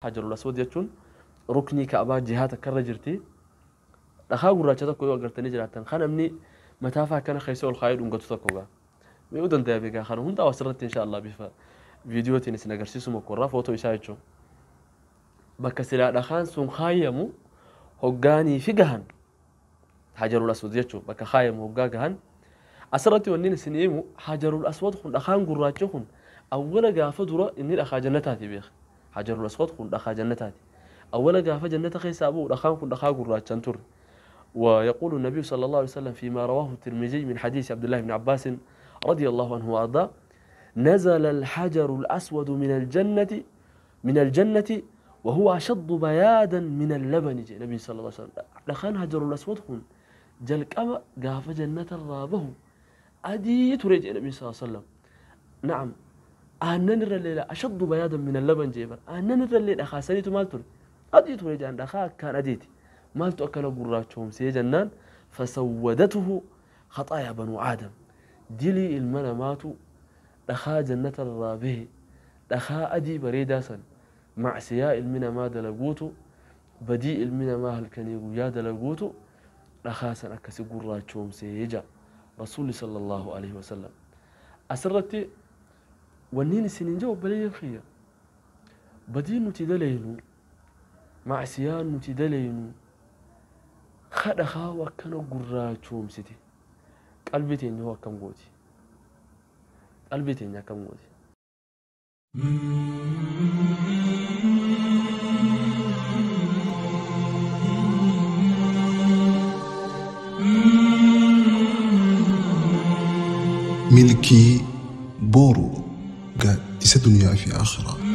Hajarul Aswad jechuun ruknii Ka'baa jihaa takka irra jirti. Dhakaa gurraacha tokko yoo agartanii jiraattan kan namni mataa fa'aa akkana keessa ol kaayee dhungatu tokko gaa. Mi'uu danda'a beekaa kana hunda asirratti insha Allah bifa viidiyootiin isin agarsiisu mokkorraa footoo isaa jechuun. Bakka silaa dhakaan sun kaayamu hoggaanii fi gahan Hajarul Aswad jechuun bakka kaayamu hoggaa gahan asirratti wanni isin himu Hajarul Aswad kun dhakaan gurraachi kun awwala gaafa dura inni dhakaa jannataati beeka. Hajarul Aswad kun dhakaa jannataati. Awwala gaafa jannata keessaa bu'u dhakaan kun dhakaa gurraachan turre. ويقول النبي صلى الله عليه وسلم فيما رواه الترمذي من حديث عبد الله بن عباس رضي الله عنه وأرضاه: نزل الحجر الأسود من الجنة وهو أشد بيادا من اللبن. جاء النبي صلى الله عليه وسلم dhakaan حجر الأسود kun jalqaba gaafa jannata irraa bahu adii ture jee النبي صلى الله عليه وسلم. نعم, aannan irra leela أشد بيادا من اللبن jee bar aannan irra lee dhakaa saniitu maal ture? Adii ture jaan. Dhakaa akkaan adiiti maaltu akkana gurraachoomsee jennaan, فسودته خطايا بنو آدم, dilii ilma namaatu dhakaa jannata irraa bahe dhakaa adii bareedaa san macsiyaa ilmi namaa dalaguutu, badii ilmi namaa halkanii guyyaa dalaguutu dhakaa san akkasi gurraachoomsee ja rasuulli صلى الله عليه وسلم. Asirratti wanniin isiniin jedhu, obboleeyyan kiyya, badiin nuti daleynu, macsiyaan nuti daleynu ka dhakaa akkana gurraachoomsite, qalbii teenya hoo akkam gooti? Qalbii teenya akkam gooti? Milkii booruu gaaddisa duniyaa fi akhiraa.